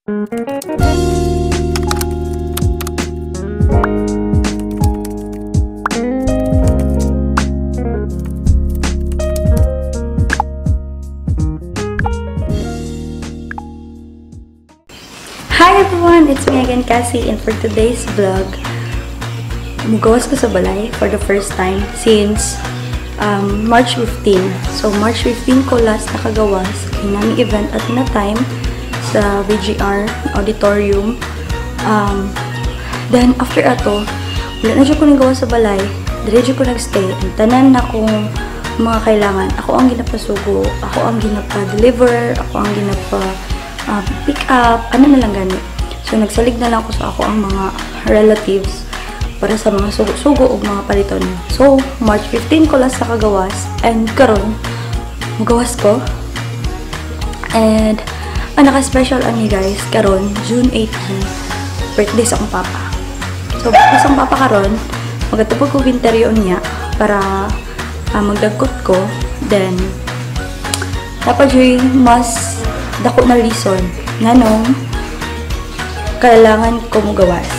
Hi everyone! It's me again, Cassie, and for today's vlog, mugawas ko sa balay for the first time since March 15. So, March 15 ko last nakagawas. Kaya namin event at na time sa VGR auditorium. Then, after ato, wala na dyan ko nagawa sa balay. Diretso ko nagstay. Ang tanan na kong mga kailangan. Ako ang ginapasugo, ako ang ginapa-deliver, ako ang ginapa pick up, ano na lang gani. So, nagsalig na lang ko sa ako ang mga relatives para sa mga sugo-sugo o mga paliton. So, March 15 ko last nakagawas and karon magawas ko. And, ang naka-special ani guys, karon June 18, birthday sa akong papa. So, birthday sa akong papa karon, magatupag ko interview niya para magdagkot ko. Then, dapat yung mas dako na reason nganong kailangan ko mugawas.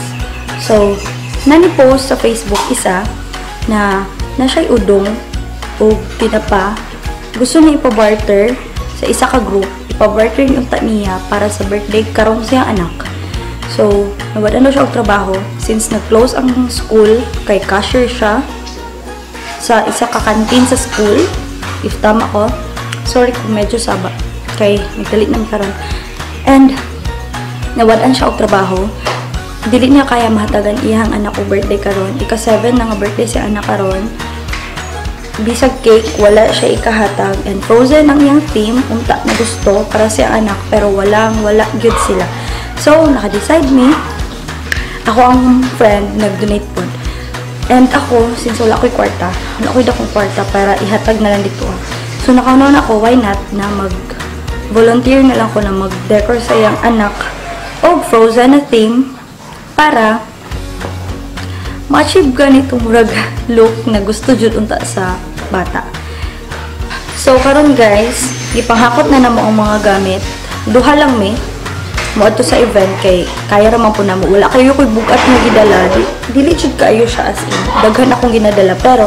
So, nani-post sa Facebook isa na na siya'y udong o tinapa. Gusto niya ipa-barter sa isa ka group. Ipa-barter yung unta niya para sa birthday karong siyang anak. So, nawala na siya og trabaho since nag-close ang school, kay cashier siya sa isa ka canteen sa school. If tama ko, sorry kung medyo saba kay nagdalit na mi karon. And nawalan siya og trabaho. Dili niya kaya mahatagan iyang anak og birthday karon. Ika-7 na nga birthday si anak karon. Bisag cake, wala siya ikahatag. And frozen ang iyang theme, unta na gusto para sa anak, pero walang wala gyud sila. So, naka-decide me. Ako ang friend, nag-donate po. And ako, since wala ko'y kwarta, wala ko'y dakong kwarta para ihatag na lang dito. So, nakaunaw na ako, why not na mag-volunteer na lang ko na mag-decor sa iyang anak og frozen na theme para ma-achieve ganitong murag look na gusto jud unta sa bata. So, karon guys, gipanghakot na namo ang mga gamit. Duha lang mi moadto sa event kay kaya ra man po namo. Wala kayo koy bugat nga gidala. Dili jud kaayo siya as in. Daghan akong ginadala pero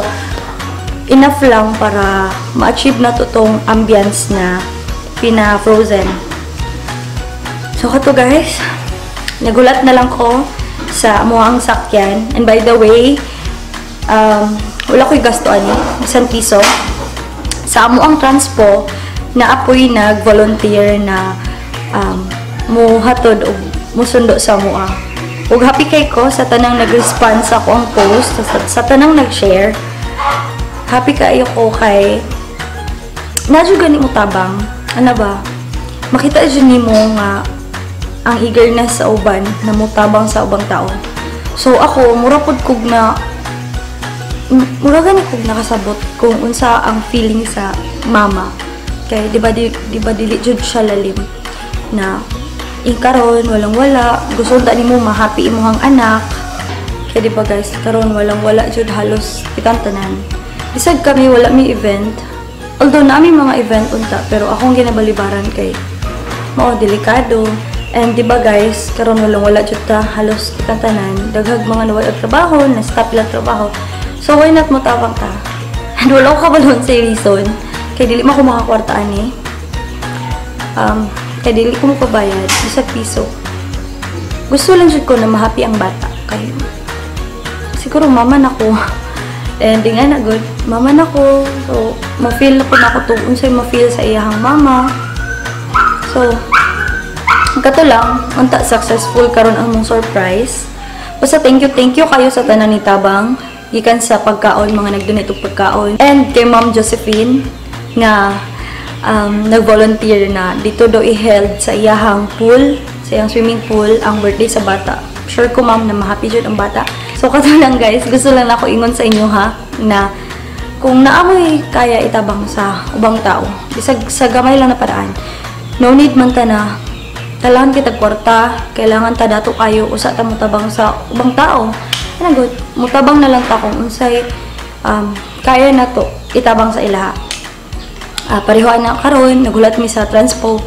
enough lang para ma-achieve na to tong ambience na pina-frozen. So, kato guys, nagulat na lang ko sa amuang sakyan. And by the way, wala ko'y gasto ani, 1 piso. Sa amuang transpo, na apoy nag-volunteer na muhatod o musundo sa mua. Ug happy kay ko sa tanang nag-response ako ang post, sa tanang nag-share. Happy kaayo ko kay nadyo gani mo tabang. Ano ba? Makita jud nimo nga ang eagerness sa uban na mutabang sa ubang tao. So ako mura pud kog na mura gani kog nakasabot kung unsa ang feeling sa mama. Kay di ba dili jud siya lalim na karon walang wala, gusto unta nimo ma-happy imong anak. Kay di ba guys, karon walang wala jud halos kitang tanan. Bisag kami wala mi event. Although nami mga event unta, pero akong ginabalibaran kay mao delikado. And di ba guys, karon walang wala jud ta halos kitang tanan, daghag mga nawala og trabaho, na stop lang trabaho. So why not motabang ta? And wala ko kabalon sa reason kay dili man ko makakwarta ani. Kay dili ko mopabayad bisag piso. Gusto lang jud ko na ma-happy ang bata kay siguro mama na ko. And di nga na good, mama na ko. So ma-feel na po na ako to unsay ma-feel sa iyahang mama. So kato lang, unta successful karon ang mong surprise. Basta thank you kayo sa tanan ni Tabang. Gikan sa pagkaon, mga nag-donate og pagkaon. And kay Ma'am Josephine nga nag-volunteer na dito daw i-held sa iyahang pool, sa iyang swimming pool ang birthday sa bata. Sure ko ma'am na ma-happy jud ang bata. So kato lang guys, gusto lang nako ingon sa inyo ha na kung naamoy kaya itabang sa ubang tao, bisag sa gamay lang na paraan. No need man ta na kailangan kita kwarta, kailangan ta dato kayo usa ta motabang sa ubang tao. Ano good, motabang na lang ta kung unsay kaya na to itabang sa ilaha. Pareho na karon nagulat mi sa transpo.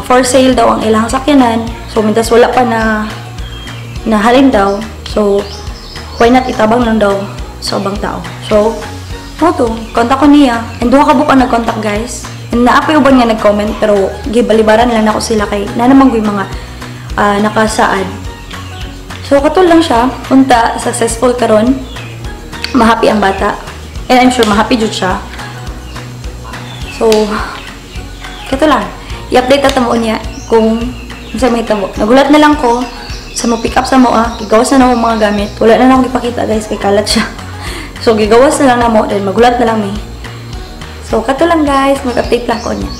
For sale daw ang ilang sakyanan. So, mintas wala pa na nahalin daw. So, why not itabang lang daw sa ubang tao. So, mao to, contact ko niya. And duha ka buok ang nag-contact, guys. And naa pay uban nga nag-comment, pero gibalibaran lang nako sila kay na naman ko yung mga nakasaad. So, kato lang siya. Unta, successful karon. Mahappy ang bata. And I'm sure mahappy jud siya. So, kato lang. I-update na mo niya kung sa may tabo. Nagulat na lang ko sa mo pick up sa mo ah. Gigawas na nako mga gamit. Wala na akong ipakita, guys, kay kalat siya. So, gigawas na lang namo, then magulat na lang mi. So, kato lang, guys, mag-update lang ko niya.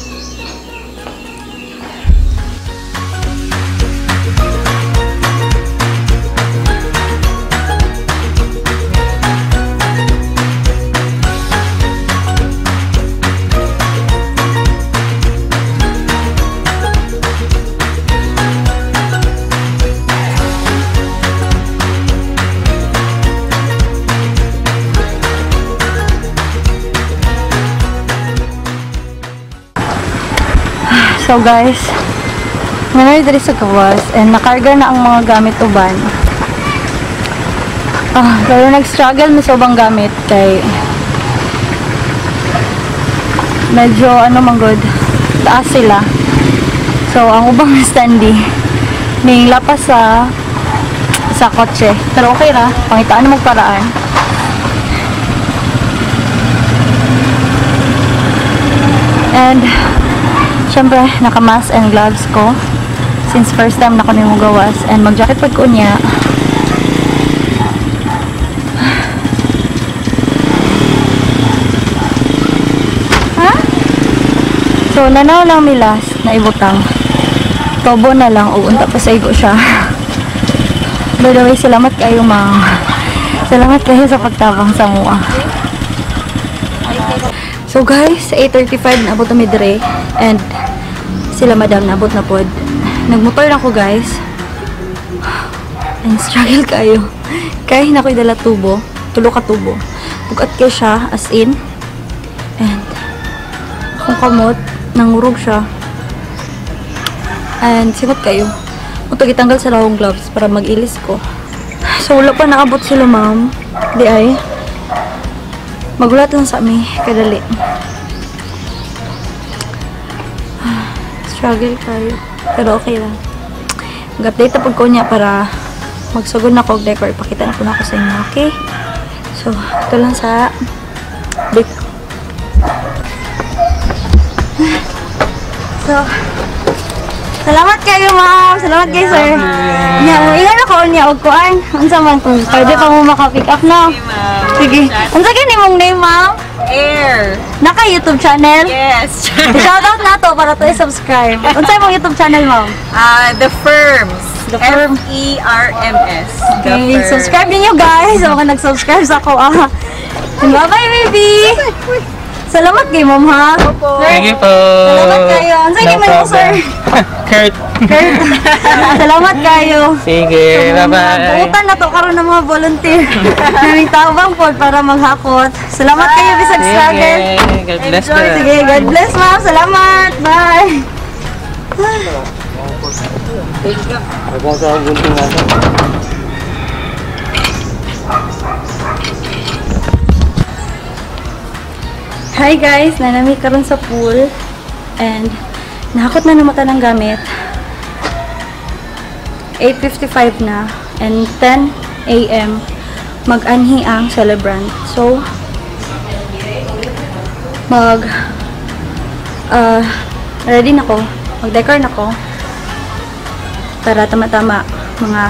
So guys, ngayon diri sa gawas and nakarga na ang mga gamit uban. Pero nag-struggle mi sa ubang gamit kay medyo ano man good, taas sila. So ang ubang standee ning lapas sa kotse. Pero okay ra, pangitaan na magparaan. And syempre, naka-mask and gloves ko. Since first time na ko nimo gawas. And mag-jacket pag ko niya. Ha? So, nanaw lang mi last na ibutang. Tobo na lang. O, unta pa sa igo siya. By the way, salamat kayo, ma'am. Salamat kayo sa pagtabang sa mua. So guys, 8:35 naabot na mi dire and sila madam naabot na pod. Nagmotor na ko, guys. And struggle kayo. Kay na ko'y dala tubo, tulo ka tubo. Bugat kay siya as in. And akong kamot nangurog siya. And singot kayo. Uto gitanggal sa akong gloves para mag-ilis ko. So wala pa naabot sila, ma'am. Di ay. Magulat lang sa ami, kadali. Struggle kayo. Pero okay lang. Mag-update na pag ko niya para magsugod na ko og decor. Ipakita na po na ako sa inyo, okay? So, ito lang sa date. So, salamat kayo, ma'am. Salamat kayo, sir. Nya, ingat ako niya og kuan. Unsa man kung pwede pa mo maka-pick up na. Sige. Unsa gani mong name, ma'am? Air. Naka YouTube channel? Yes. Shout out na to para to i-subscribe. Unsa imong YouTube channel, ma'am? The Firms. The Firms. F-E-R-M-S. The Okay, Firms. subscribe ninyo, guys. Ako nag-subscribe sa ako. Ah. Bye-bye, baby. Salamat kay ma'am, ha? Opo. Thank you po. Salamat kayo. Unsa No gani mo, sir? Kurt. Kurt. Salamat kayo. Sige, bye-bye. Buutan na to karon ng mga volunteer. Naming tabang po para maghakot. Salamat kayo bisag struggle. Sige, God bless Enjoy. ka. Sige, God bless, ma'am. Salamat. Bye. Hi guys, nanami karon sa pool and nahakot na namata ng gamit. 8:55 na and 10 a.m. mag-anhi ang celebrant. So, mag ready na ko, mag-decor na ko para tama-tama mga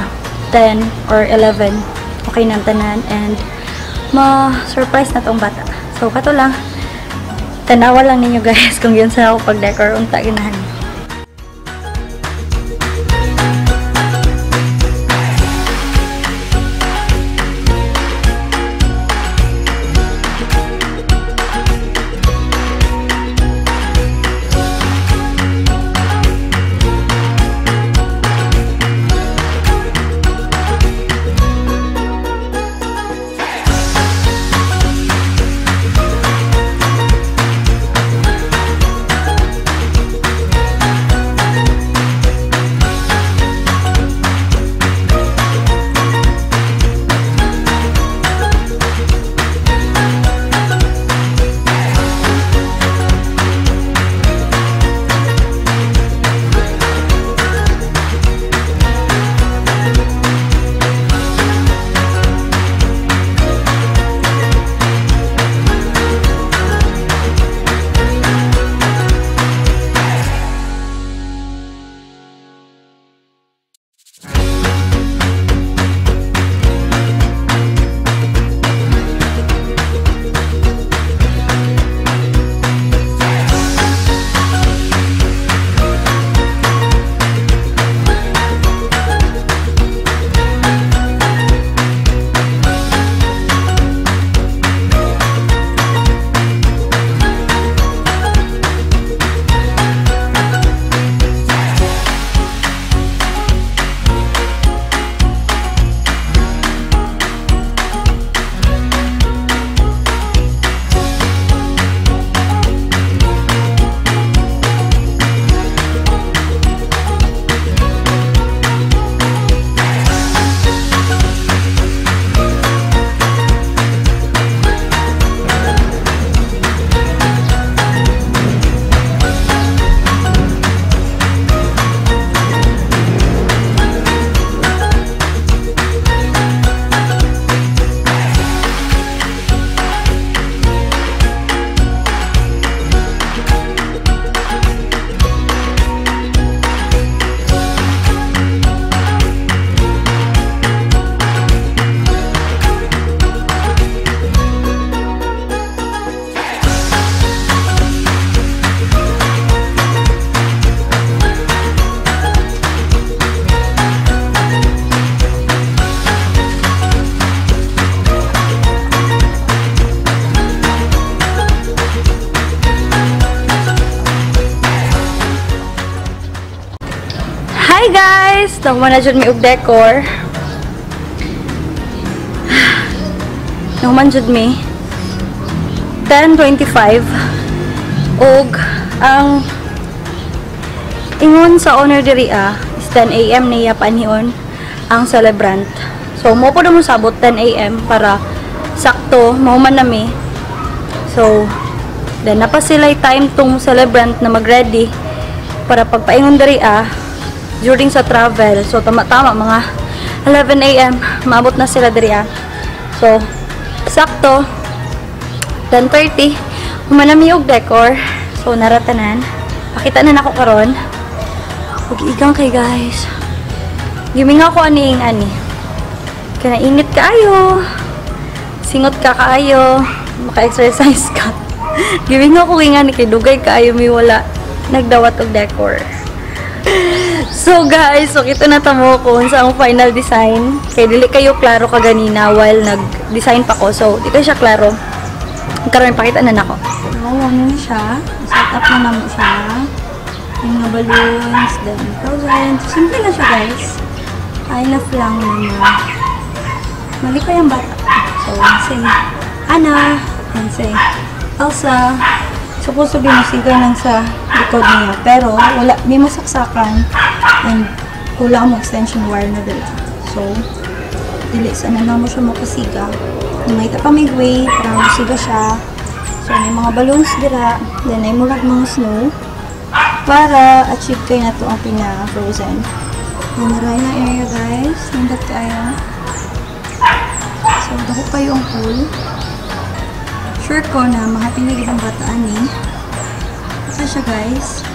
10 or 11 okay na ang tanan and ma-surprise na tong bata. So, kato lang. Tanawa lang ninyo, guys, kung yun sa ako pag-decor unta ganahan. Hi guys! Nahuman na dyan mi og decor. Nahuman dyan mi 10:25 og ang ingon sa owner diri is 10 AM niya panhion ang celebrant. So mo po na mo sabot 10 AM para sakto mahuman na mi. So then napa sila'y time tong celebrant na mag-ready para pagpaingon diri during sa travel. So tama-tama mga 11 AM maabot na sila diri. So sakto 10:30 human na mi og decor. So naratanan. Pakita na nako karon. Ug igang kay guys. Gimingaw ko aning ani. Kaya init kaayo. Singot ka kaayo, maka-exercise ka. Gimingaw ko ingani kay dugay kaayo mi wala nagdawat og decor. So guys, so kita na tamo kung sa ang final design. Kay dili kayo klaro kaganina while nag-design pa ko. So di kayo siya klaro. Karon pakita na nako. So, ano na siya? Set up na namo siya. Yung mga balloons, then frozen. So, simple na siya guys. Enough lang na malipay ang bata. So, say Anna, and say Elsa. Supposed to be musiga lang sa likod niya. Pero, wala, may masaksakan. And, wala ang extension wire na dala. So, dili sana na mo siya makasiga. May pa may way para musiga siya. So, may mga balloons dira. Then, ay murag mga snow. Para achieve kayo na to ang pina-frozen. Then, naray na area guys. Nindot kayo. So, dako kayo ang pool. Sure ko na mahapili ang bataan eh. Baka siya guys.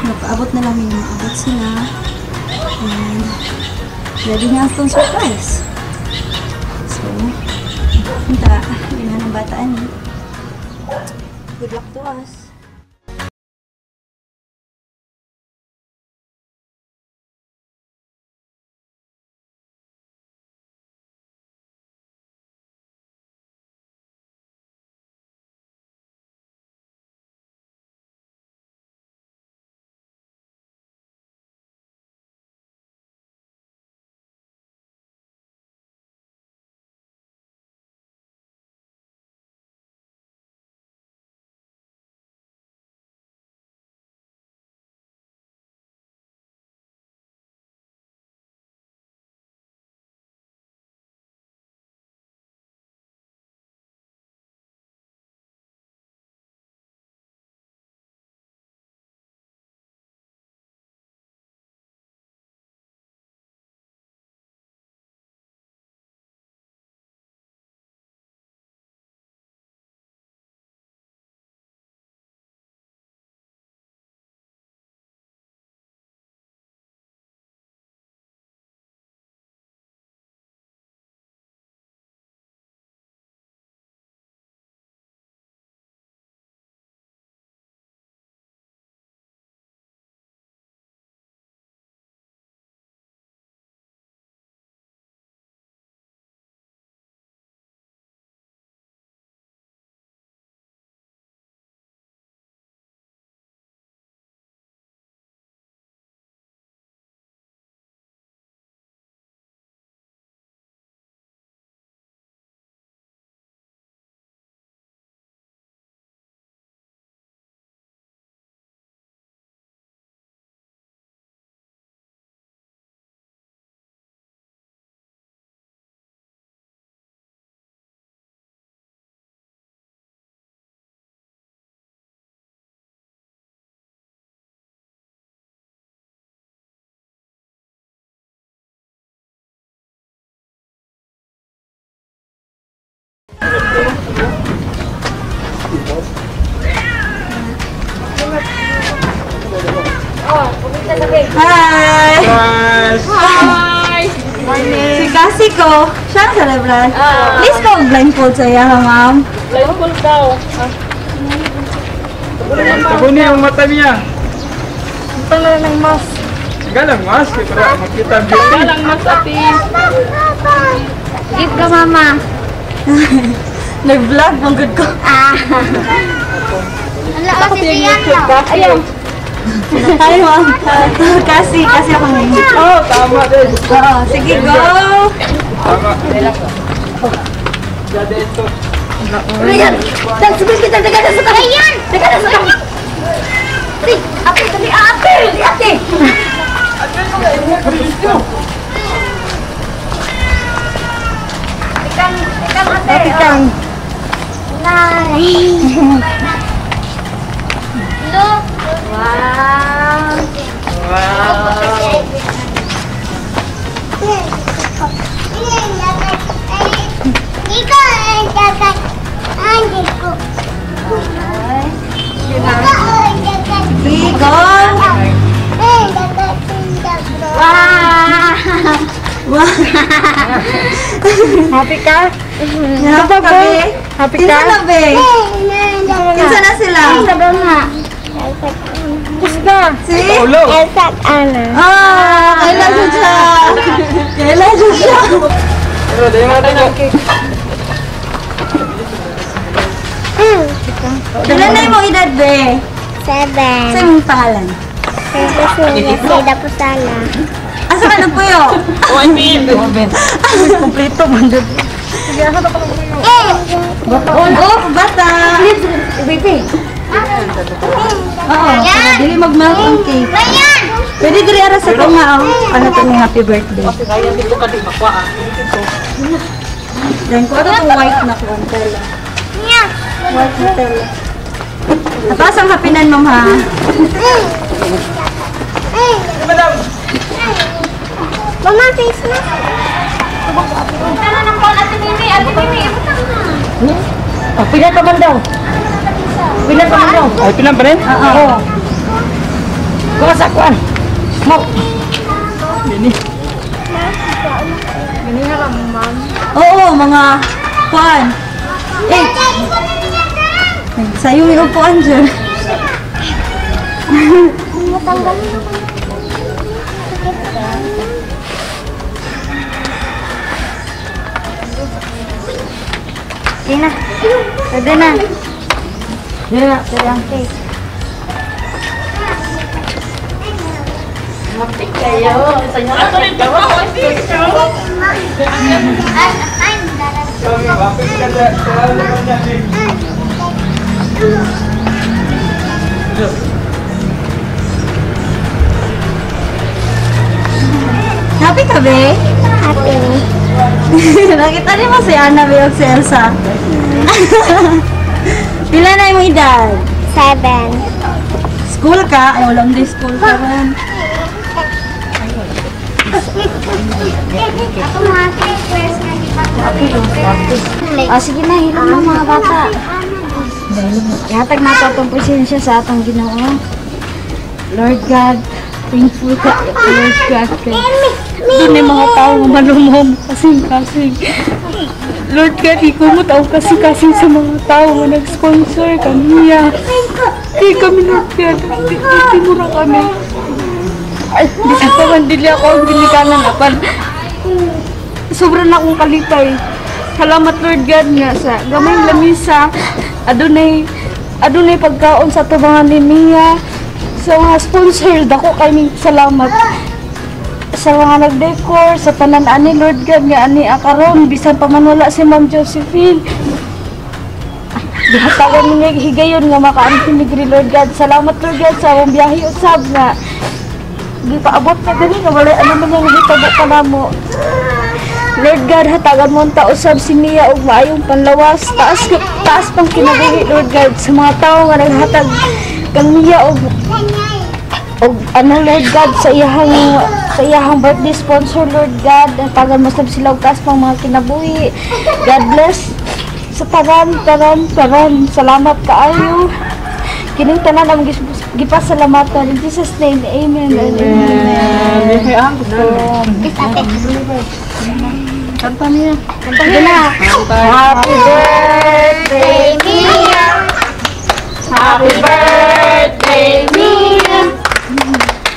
Magpaabot na lang yung maabot sila. And ready na ang surprise. So, punta. Yun na ng bataan eh. Good luck to us. Hi! Hi! Si Cassie ko, siya ang celebrant. Please go blindfold sa iya, ma'am. Blindfold daw. Tabo niya ang mata niya. Pala ng mask. Galang mask, para makita ang beauty. Galang mask, ate. Give ka, mama. Nag-vlog, ang good ko. Ah. Ala, kasi siyan lang. Ayaw. Hi, ma'am. Kasi ako ngayon. Oh, tama din. Oo, sige, go! Tama. Dada ito. Ayan! Ayan! Ate, dali, ate! Ate! Ate Kang. Look. Wow! Wow! Sige, go! Wow! Wow! Happy ka? Happy ka, be? Happy ka? Kinsa na, be? Kinsa na sila? Gusto. Si? Ulo! Ah! Kailan siya siya? Kailan siya siya? Pero, dali mo natin. Ilan na yung edad, be? 7. Sa imong pangalan? Asa ka nagpuyo? Kompleto man dyan. Oh, bata! Baby! Oo, para dili mag-melt ang cake. Pwede diri ara sa tunga, oh. Ano to ni happy birthday? Then ko ato tong white na kuan tela. White na tela. Atas ang hapinan, ma'am, ha. Mama, face mask. Tara ng call, Ate Mimi. Ate Mimi, ibutang na. Pila pa man daw. Pila pa man daw. Ay, pilang pa rin? Oo. Kuha sa kuan. Mo. Mini. Oo, mga kuan. Eh, sayo yung upuan dyan. Matanggalin ako. Okay na. Pwede na. Pwede na. Pwede ang cake. Kami, happy ka na. Salamat na niya. Happy ka, be? Happy. Nakita niyo mo si Anna, be, o si Elsa? Pila na yung edad? 7. School ka? Ay, walang day school ka man. Ako mga first na di ba? Ah, sige na, hilom na mga bata. Ihatag na ito atong presensya sa atong Ginoo. Lord God, thankful ka, Lord God. Kay doon may mga tao nga malumom, kasing-kasing. Lord God, ikumot ang kasing-kasing sa mga tao nga nag-sponsor kami. Di kami, Lord God, di mura kami. Ay, bisan pa man, dili ako ang ginikanan apan. Sobra na akong kalipay. Salamat, Lord God, nga sa gamay lamisa, adunay pagkaon sa tubangan ni Mia. Sa mga sponsor, dako kay salamat. Sa mga nag-decor, sa tanan ani Lord God nga ani akaron bisan pa man wala si Ma'am Josephine. Gihatagan ni higayon nga makaanhi ni Lord God. Salamat, Lord God, sa among biyahe usab nga gipaabot na diri nga walay ano man yung hitabo pa namo. Lord God, hatagan mo ang tausab si Mia og maayong panlawas, taas taas pang kinabuhi, Lord God, sa mga tao nga naghatag kang Mia og ano, Lord God, sa iyahang birthday sponsor, Lord God, hatagan mo sab sila og taas pang mga kinabuhi. God bless sa tanan tanan tanan. Salamat kaayo. Kining tanan ang gipasalamatan in Jesus' name. Amen and amen. Kanta niya. Sige na. Happy birthday, Mia. Happy birthday, Mia.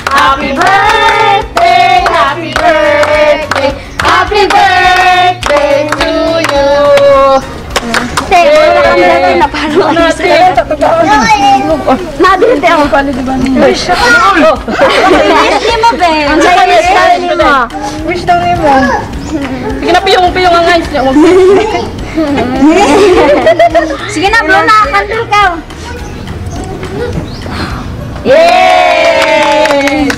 Happy birthday, happy birthday, happy birthday to you. Te, wala kami natin napalo. Natin. Nadinte ako. Pali di ba? Wish. Wish ni mo, be. Ang sa Wish ni mo. Wish daw ni mo. Sige na, piyong, piyong ang eyes niya. Sige na, blow na. Candle ka. Yay!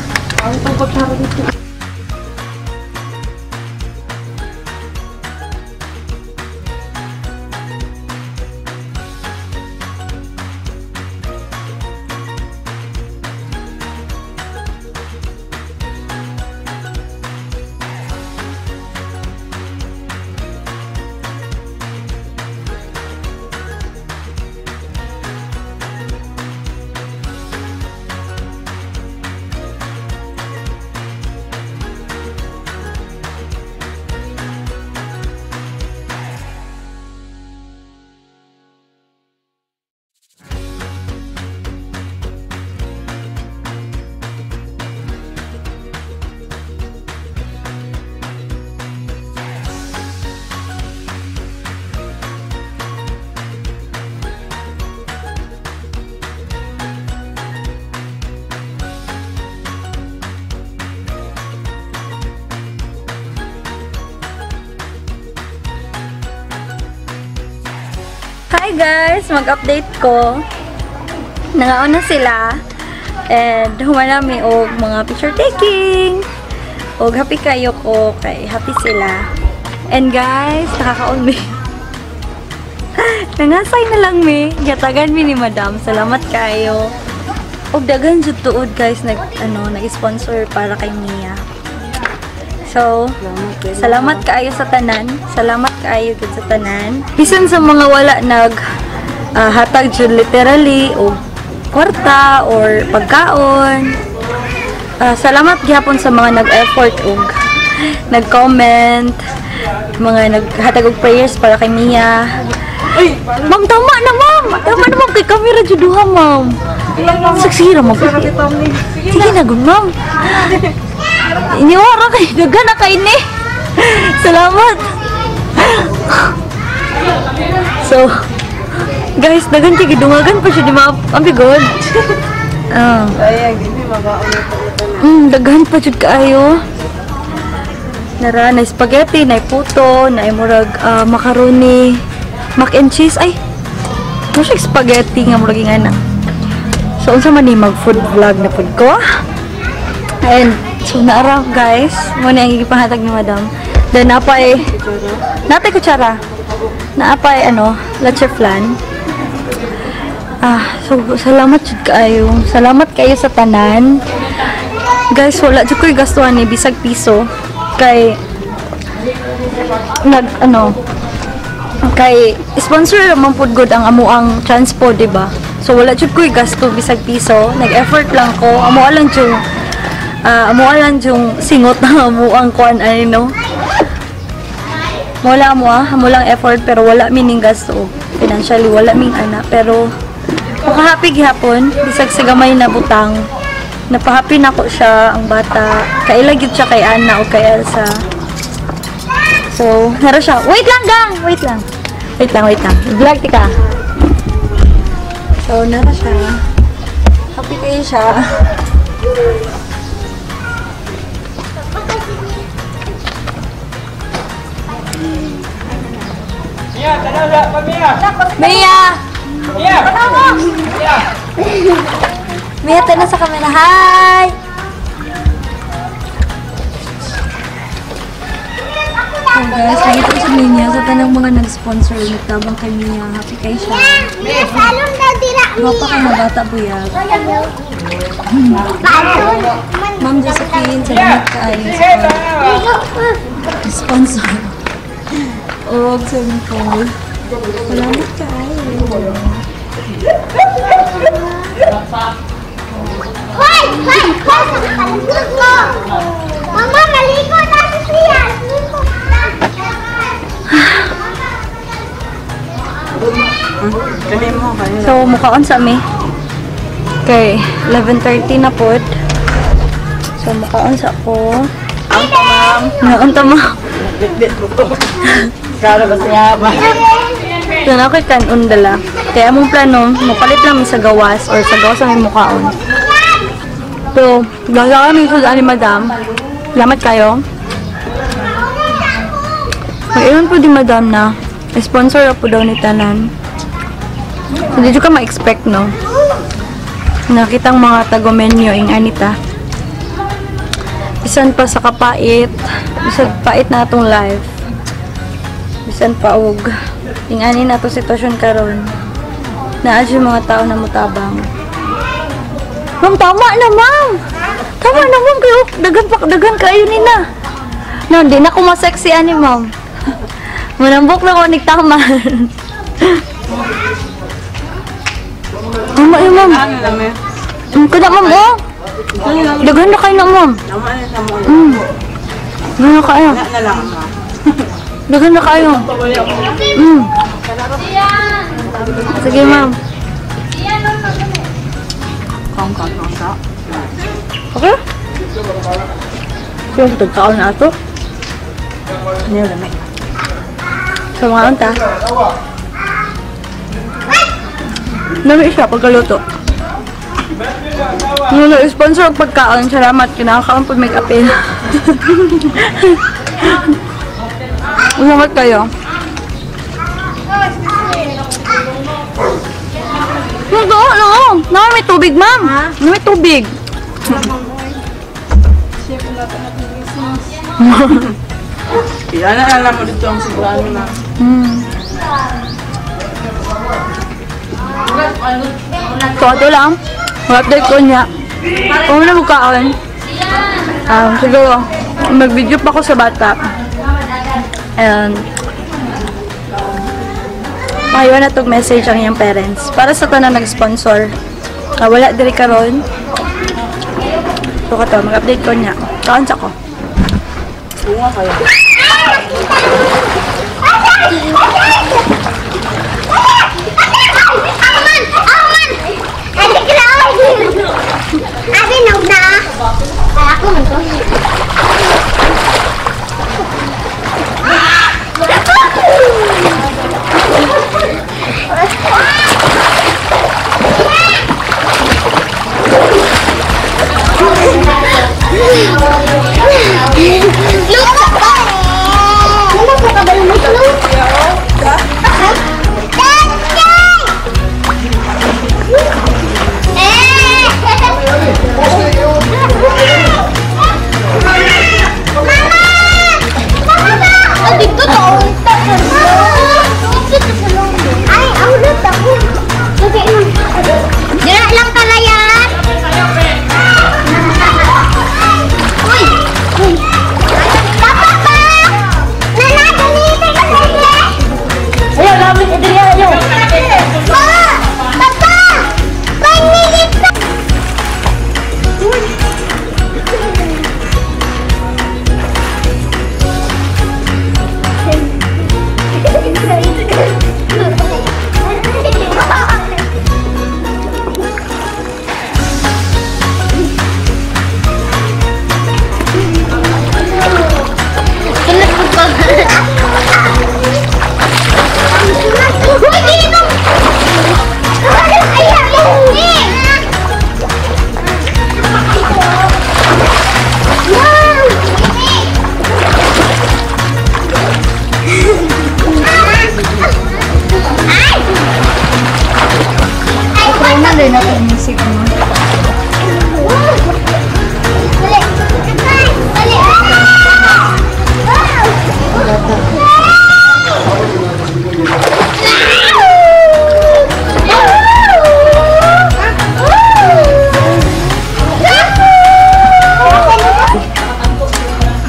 Hi guys! Mag-update ko. Nangaon na sila. And humanami og mga picture taking. Og happy kayo ko kay happy sila. And guys, nakakaon mi. Nangasay na lang mi. Gatagan mi ni Madam. Salamat kayo. Og daghan jud tuod guys nag ano, nag-sponsor para kay Mia. So, salamat kaayo sa tanan. Salamat kaayo gud sa tanan. Bisan sa mga wala nag hatag jud literally og kwarta or pagkaon. Salamat gihapon sa mga nag-effort og nag-comment, mga naghatag og prayers para kay Mia. Ma'am, tama na ma'am. Tama na ma'am kay camera jud duha ma'am. Saksira ma'am. Sige na gud ma'am. Iniwara kay daghan na kay ni. Salamat. So, guys, daghan kay gidungagan pa siya di ma ambigod. Ay, hindi magaon na ito. Daghan pa jud kaayo. Nara, na spaghetti, na puto, na murag macaroni, mac and cheese. Ay, mo siya spaghetti nga murag ingana. So unsa man ni mag food vlog na pud ko? And so naara guys, mo na ang gipahatag ni Madam. Then napay natay kutsara. Naapay ano, leche flan. So salamat jud kaayo. Salamat kayo sa tanan. Guys, wala jud ko'y gastuhan ni bisag piso kay nag ano kay sponsor man pud gud ang amuang transport, di ba? So wala jud ko'y gasto bisag piso, nag-effort lang ko. Amo lang jud amo lang yung singot na amuang kuan ay no. Wala mo amo lang effort pero wala mining gasto. Financially wala ming ana pero makahappy gihapon bisag sa gamay na butang. Napahappy nako siya ang bata. Kaila gyud siya kay Ana o kay Elsa. So, nara siya. Wait lang gang, wait lang. Wait lang, wait lang. Vlog tika. So, nara siya. Happy kayo siya. Mia, tanaw sa pa Mia. Mia! Mia! Mia! Mia, tanaw sa camera. Hi! Oh guys, nakita ko sa Mia sa tanang mga nag-sponsor. Nagtabang kay Mia. Happy kayo siya. Mia, salon daw dira, Mia. Gwapa ka na bata, buyag. Ma'am Josephine, salamat kaayo sa sponsor. Og sa Nicole. Salamat kaayo. Hoy! Hoy! Hoy! Sa ko! Mama, maligo na si Sia! So, mukhaon sa mi. Okay, 11:30 na po. So, mukhaon sa ko. Ang tamam. Ang tamam. Bit-bit mo ko. Kala ba siya ba? Ito na ako'y kanon dala. Kaya among plano, mapalit lang mi sa gawas or sa gawas ang mukaon. So, gagawa kami sa ni Madam. Salamat kayo. Mag-iwan po di Madam na sponsor po daw ni Tanan. So, di ka ma-expect, no? Nakitang mga tagomenyo ing anita. Bisan pa sa kapait, bisan pait na atong life. Bisan pa og ing ani na atong sitwasyon karon. Naa jud mga tao na mutabang. Ma'am, tama na, ma'am. Tama na, ma'am. Kayo, daghan pa, daghan kayo ni na. No, di na ko ma-sexy ani, ma'am. Manambok na ko ni tama. Tama yun, ma'am. Kada, ma'am, oh. Daghan na kayo na, ma'am. Daghan na kayo. Daghan na kayo. Sige, ma'am. Okay? Yung tagkaon na ato. Sa mga unta. Nami siya pagkaluto. Nung sponsor ang pagkaon, salamat. Kinakaon po make apel. Salamat kayo. No, no. No, may tubig, ma'am. No, may tubig. Yan na alam mo dito ang sigurado na. So, ito lang. Mag-update ko niya. Kung na magkaon. Siguro, mag-video pa ako sa bata. And, pahiwan na itong message ang iyang parents. Para sa tanan nag-sponsor. Wala diri karon. So, kato, mag-update ko niya. Kaon sa ko.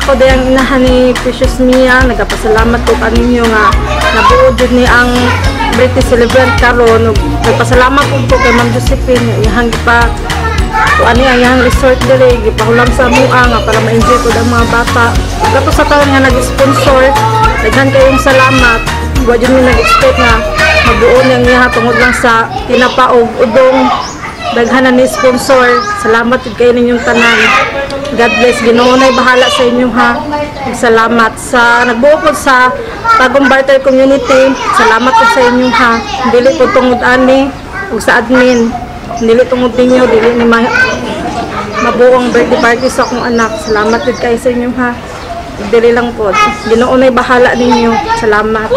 Ako dayang inahan ni Precious Mia, nagapasalamat ko kaninyo nga nabuo jud ni ang British celebrant karon. Nagpasalamat ko kay Ma'am Josephine iyang gipa kuan niya iyang resort diri gipahulam sa amoa nga para ma-enjoy pud ang mga bata. Tapos sa taon nga nag-sponsor, daghan kayong salamat. Wa jud mi nag-expect nga mabuo niyang iha tungod lang sa tinapa og udong. Daghan na ni sponsor. Salamat jud kayo ninyong tanan. God bless. Ginoo na'y bahala sa inyo ha. Ug salamat sa nagbuo po sa Tagum Barter Community. Salamat po sa inyo ha. Dili po tungod ani ug sa admin. Dili tungod ninyo, dili ni mabuo ang birthday party sa akong anak. Salamat jud kayo sa inyo ha. Dili lang po. Ginoo na'y bahala ninyo. Salamat.